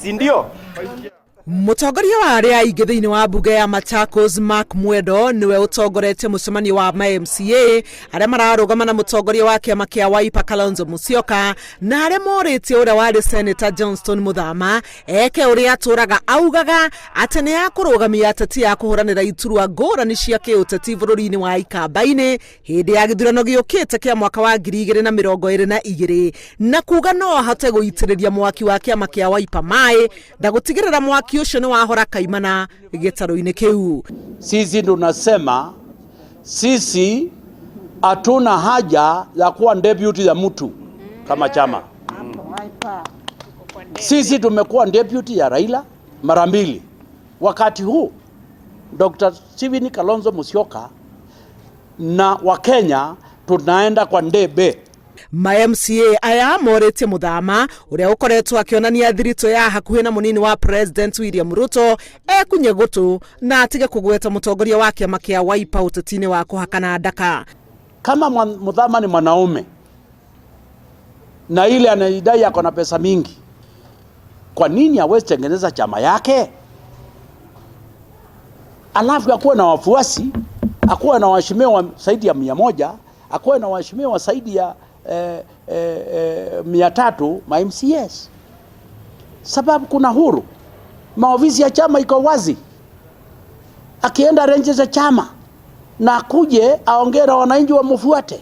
Si ndio? Mũtongoria wa arĩa aingĩ thĩinĩ wa mbunge ya Machakos Mark Mwendo nĩwe ũtongoretie mũcemanio wa ma MCA arĩa mararũgama na mũtongoria wa kĩama kĩa Wiper Kalonzo Musyoka na arĩa morĩtie ũrĩa warĩ Senator Johnston Muthama eke ũrĩa atũraga augaga atĩ nĩ akũrũgamia ateti a kũhũranĩra iturwa ngũrani cia kĩũteti bũrũri-inĩ wa Ikamba-inĩ hĩndĩ ya gĩthurano gĩũkĩte kĩa mwaka wa 2022 na kuga no ahote gũitĩrĩria mwaki wa kĩama kĩa Wiper maĩ na gũtigĩrĩra mwaki ũcio nĩ wahora kaimana gĩtarũ-inĩ kĩu. Sisi tunasema sisi hatuna haja ya kuwa deputy ya mtu kama chama. Sisi tumekuwa deputy ya Raila mara mbili. Wakati huu Dr. Stephen Kalonzo Musyoka na Wakenya tunaenda kwa ndebe. Ma MCA aya morĩtie Muthama ũrĩa ũkoretwo akĩonania thiritũ ya hakuhĩ na mũnini wa President William Ruto ekunye gũtũ na atige kũgweta mũtongoria wa kĩama kĩa Wiper ũteti-inĩ wa kũhakana ndaka. Kama Muthama ni mwanaume na ile anajidai ako na pesa mingi, kwa nini hawezi tengeneza chama yake alafu akuwe na wafuasi, akuwe na waheshimiwa zaidi ya 100, akuwe na waheshimiwa zaidi ya 300 ma MCAs? Sababu kuna huru, maofisi ya chama iko wazi, akienda renje za chama na akuje aongee na wananchi wamfuate.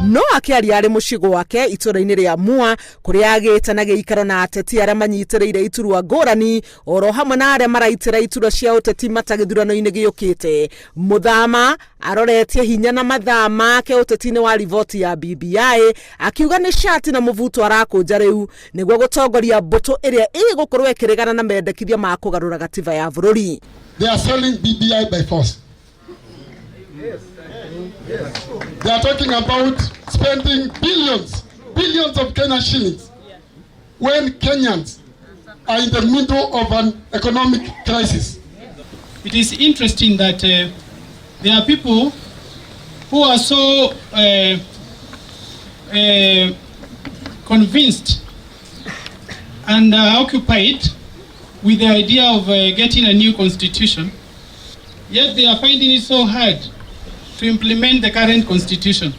No akĩaria arĩ mũciĩ gwake itũra-inĩ rĩa Mua kũrĩa agĩte na gĩikaro na ateti arĩa manyitĩrĩire iturwa ngũrani oro hamwe na arĩa maraitĩra iturwa cia ũteti mata gĩthurano-inĩ gĩũkĩte. Muthama aroretie hinya na mathaa make ũteti-inĩ wa riboti ya BBI akiuga nĩ cati na mũbuto arakũnja rĩu nĩguo gũtongoria mbũtũ ĩrĩa ĩgũkorwo ĩkĩregana na mendekithia ma kũgarũra gatiba ya bũrũri. They are selling BBI by force. They are talking about spending billions, billions of Kenyan shillings when Kenyans are in the middle of an economic crisis. It is interesting that there are people who are so convinced and are occupied with the idea of getting a new constitution, yet they are finding it so hard to implement the current constitution.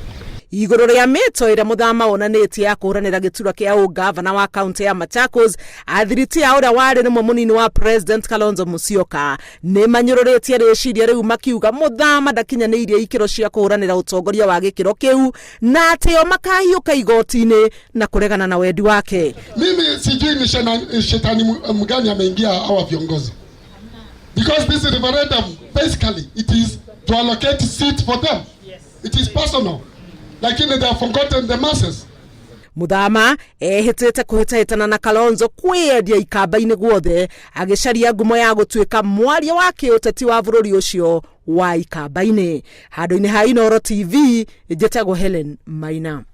Igũrũ rĩa mĩto ĩrĩa Muthama onanĩtie ya kũhũranĩra gĩturwa kĩa ũgavana wa kaunti ya Machakos, athiriti a ũrĩa warĩ nĩmwe mũnini wa President Kalonzo Musyoka nĩ manyũrũrĩtie rĩciria rĩu makiuga Muthama ndakinyanĩirie ikĩro cia kũhũranĩra ũtongoria wa gĩkĩro kĩu na atĩ o makahiũka igoti-inĩ na kũregana na wendi wake. Mimi sijui ni shetani mgani ameingia hawa viongozi. Because this referendum, basically, it is to allocate seat for them. It is personal. Lakini they have forgotten the masses. Muthama ehĩtĩte kũhĩtahĩtana na Kalonzo kwĩyendia ikamba-inĩ guothe agĩcaria ngumo ya gũtuĩka mwaria wa kĩũteti wa bũrũri ũcio wa ikamba-inĩ. Handũ-inĩ ha Inooro TV, njĩtagwo Helen Maina.